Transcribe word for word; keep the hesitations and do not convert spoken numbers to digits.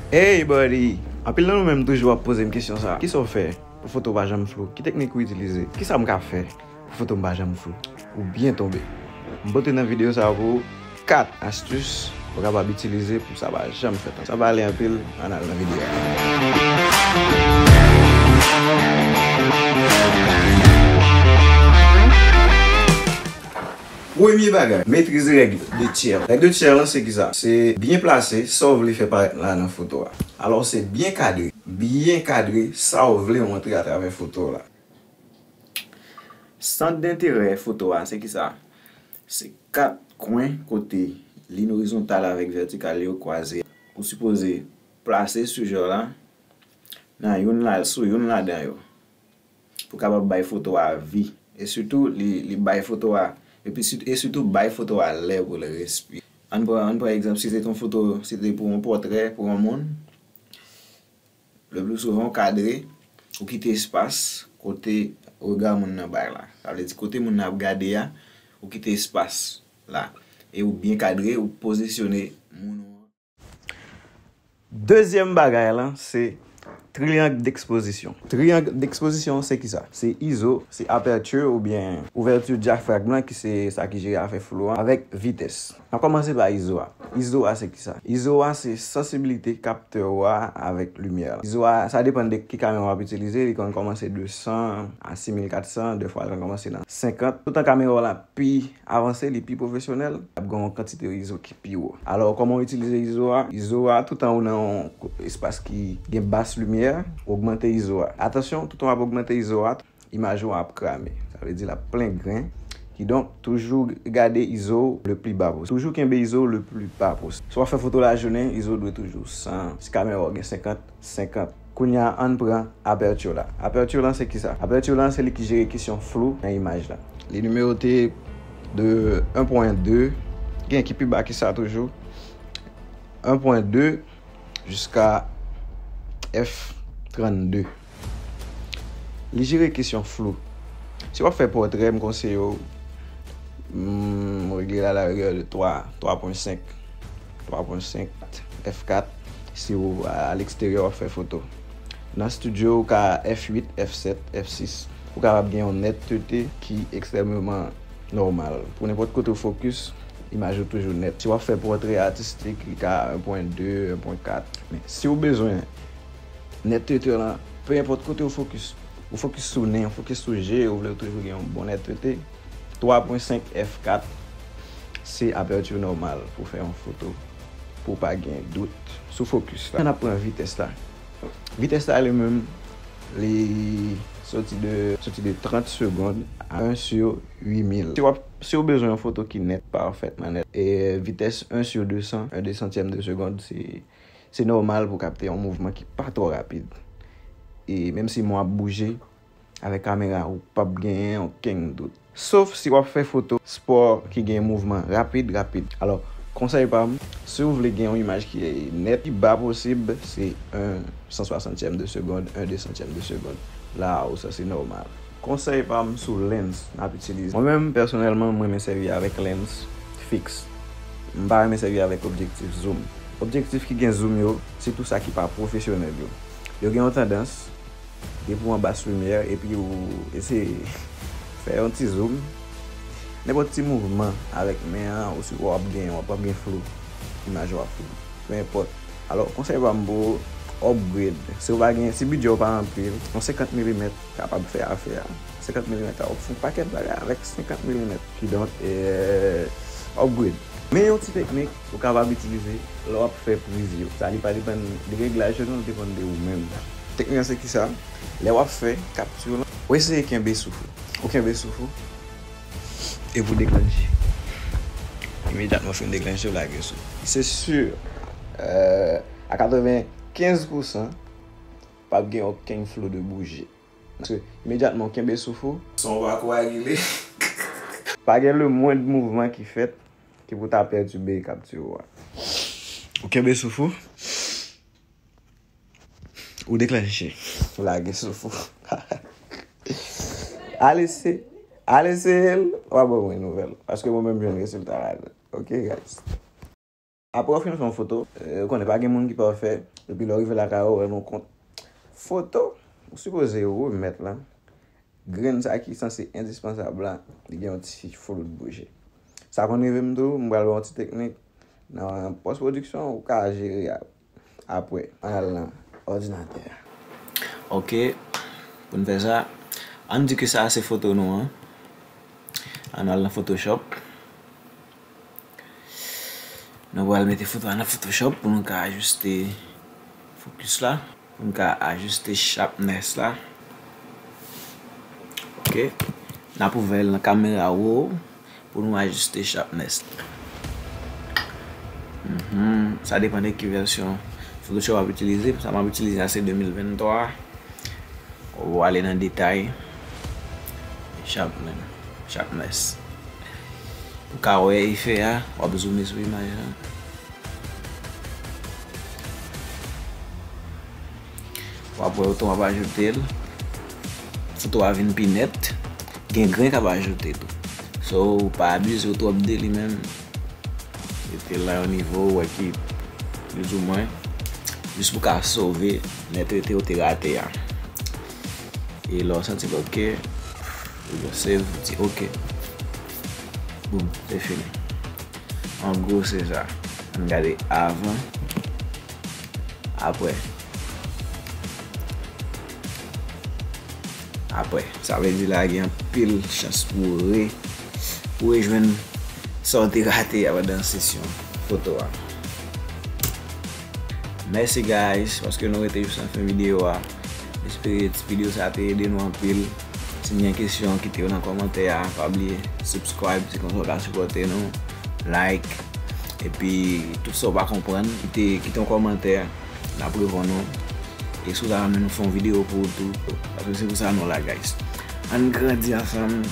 Hey buddy! Anpil nan nou menm toujou ap poze m kesyon sa a. Kisa w fè pou foto w pa janm flou? Ki teknik ou itilize? Kisa m ka fè pou foto m pa janm flou? Ou byen tonbe. M pote nan videyo sa a pou ou kat astis ou kapab itilize pou sa pa janm fèt ankò. San pale anpil, ann al nan videyo a. Premye bagay, metrize règ de tyè. Règ de tyè lan se kisa? Se byen plase sa w vle fè parèt la nan foto a. Alò, se byen kadre. Byen kadre sa w vle montre atravè foto w la. Sant denterè foto a, se kisa? Se kat kwen kote liy orizontal avèk vètikal yo kwaze. Ou sipoze plase sijè w la nan youn la, sou youn ladan yo. Pou kapab bay foto a vi. E sitou, li, li bay foto a, epi si- e sitou bay foto a lè pou l respire. Ann pran, ann pran egzanp, si se te yon foto, si se te pou yon pòtrè, pou yon moun, le pli souvan, ou kadre, ou kite espas kote rega moun nan bay la. Sa vle di, kote moun nan ap gade a, ou kite espas la. E ou byen kadre, ou pozisyone moun ou an. Dezyèm bagay lan, se triyang dekspozisyon. Triyang dekspozisyon, se kisa? Se izo, se apèti oubyen ouvèti dyafragm lan, ki se sa ki jere afè flou an, avèk vitès. N ap kòmanse pa izo a. Izo a, se kisa? Izo a, se sansibilite kaptè w a avèk limyè la. Izo a, sa depann de ki kamera w ap itilize, li konn kòmanse de san a sis mil kat san, dèfwa l konn kòmanse nan senkant. Toutan kamera w la pi avanse, li pi pwofesyonèl, ap gen yon kantite izo ki pi wo. Alò, kòman w itilize izo a? Izo a, toutan ou nan yon espas ki gen bas limyè, ogmante izo a. Atansyon, toutan w ap ogmante izo a, imaj ou ap krame. Sa vle di l ap plen grenn. Kidonk, toujou gade izo le pli ba posib. Toujou kenbe izo le pli ba posib. Si w ap fè foto lajounen, izo dwe toujou san. Si kamera w gen senkant, senkant. Kounye a, ann pran apèti la. Apèti lan se kisa? Apèti lan se li ki jere kesyon flou nan imaj la. Li nimewote de en pwen de, gen ki pi ba ki sa toujou. En pwen de jiska F trannde. Li jere kesyon flou. Si w ap fè pòtrè, m konseye w, mm, regle l à la rigueur de twa, twa pwen senk, twa pwen senk, F kat, si w a, a leksteryè w ap fè foto. Nan estidyo, ou ka F uit, F sèt, F sis, ou kapab gen yon nètete ki ekstrèmeman nòmal. Pou nenpòt kote w fokis, imaj ou toujou nèt. Si w ap fè pòtrè atistik, li ka en pwen de, en pwen kat. Men si w bezwen nètete lan, pe enpòt kote w fokis, ou fokis sou nen, ou fokis sou je, ou vle toujou gen yon bon nètete, twa pwen senk F kat, se apèti nòmal pou fè yon foto, pou w pa gen dout sou fokis la. Ann ap pran vitès la. Vitès la, li menm, li soti de, soti de trant segonn a en sur uit mil. Si w ap, si w bezwen yon foto ki nèt, pafètman nèt, e vitès en sur de san, en de santyèm de segonn, se, se nòmal pou w kapte yon mouvman ki pa twò rapid. E menm si men w ap bouje, avèk kamera, ou p ap genyen okenn dout. Sof si w ap fè foto spò ki gen mouvman rapid, rapid. Alò, konsèy pa m, si w vle gen yon imaj ki nèt, pi ba posib, se en san swasantyèm de segonn, en de santyèm de segonn. La, ou sanse nòmal. Konsèy pa m sou lens n ap itilize. Mwen menm, pèsonèlman, mwen renmen sèvi avèk lens fiks. M pa renmen sèvi avèk objektif zoom. Objektif ki gen zoom yo, sitou sa ki pa pwofesyonèl yo, yo gen yon tandans, depi w anba limyè, epi ou eseye fè yon ti zoom, nenpòt ti mouvman avèk men an, ou si w ap gen, w ap gen flou, imaj ou ap flou. Pe enpòt. Alò, konsèy pa m pou ou, upgrade. Si w pa gen, si bidjè w pa anpil, yon senkant milimèt kapab fè afè a. Senkant milimèt la, w ap fè yon pakèt bagay avèk senkant milimèt. Kidonk, e, upgrade. Men yon ti teknik ou kapab itilize lè w ap fè priz yo. Sa li pa depann de reglaj yo non, li depann de ou menm. Teknik lan se kisa? Lè w ap fè kapti lan, ou eseye kenbe souf ou. Ou kenbe souf ou, epi w deklanche. Imedyatman w fin deklanche, w lage souf. Se si, e, a katrevenkenz pousan, p ap gen okenn flou de bouje. Paske imedyatman w kenbe souf ou, san w pa kowagile, pa gen lemwend mouvman ki fèt ki pou ta pètibe kapti ou a. Ou kenbe souf ou, ou deklanche, ou lage souf ou. Al ese-, al eseye l, w a ban mwen nouvèl. Paske mwen menm jwenn rezilta ladan. Ok, guys. Apre w fin fè yon foto, eh, ou konnen pa gen moun ki pafè, epi lè w rive lakay ou, ou rann ou kont foto, ou sipoze remèt la. Grenn sa ki sanse endispansab la, li gen yon ti flou bouje. Sa konn rive m tou, m pral ba w yon ti teknik. Nan pòs pwodiksyon, ou ka jere a. Apre, ann al nan òdinatè a. Ok, pou n fè sa, ann di ke sa a se foto nou an. Ann al nan Photoshop. Nou pral mete foto a nan Photoshop pou nou ka ajiste focus la, pou nou ka ajiste sharpness la. Ok. N ap ouvè l nan kamera raw pou nou ajiste sharpness. Mhm. Sa depann de ki vèsyon Photoshop w ap itilize. Sa m ap itilize a se de mil venntwa. Ou ale nan detay. Sharpness. Sharpness. Ou ka wè efè a, w ap zoome sou imaj la. W ap wè otan w ap ajoute l. Foto a vin pi nèt. Gen grenn k ap ajoute tou. So, pa abize w twòp de li menm. Mete l nan yon nivo ou wè ki plizoumwen jis pou ka sove nètrete ou te rate a. E lè w santi l ok, ou save, di ok. Boum, se fini. An gwo, se sa. Ann gade avan, apre. Apre, sa vle di la gen anpil chans pou w re, pou w rejwenn sa w te rate a pandan sesyon foto a. Mèsi guys, paske nou rete jis nan fen videyo a. M espere ti videyo sa a te ede nou anpil. Si n gen kesyon, kite yo nan kòmantè a. Pa bliye subscribe, se konsa w ka sipòte nou. Like. Epi tout sa w pa konprann, kite, kite yon kòmantè. N ap reponn ou. E si w ta renmen nou fè yon videyo pou ou tou, paske se pou sa nou la, guys. Ann grandi ansanm.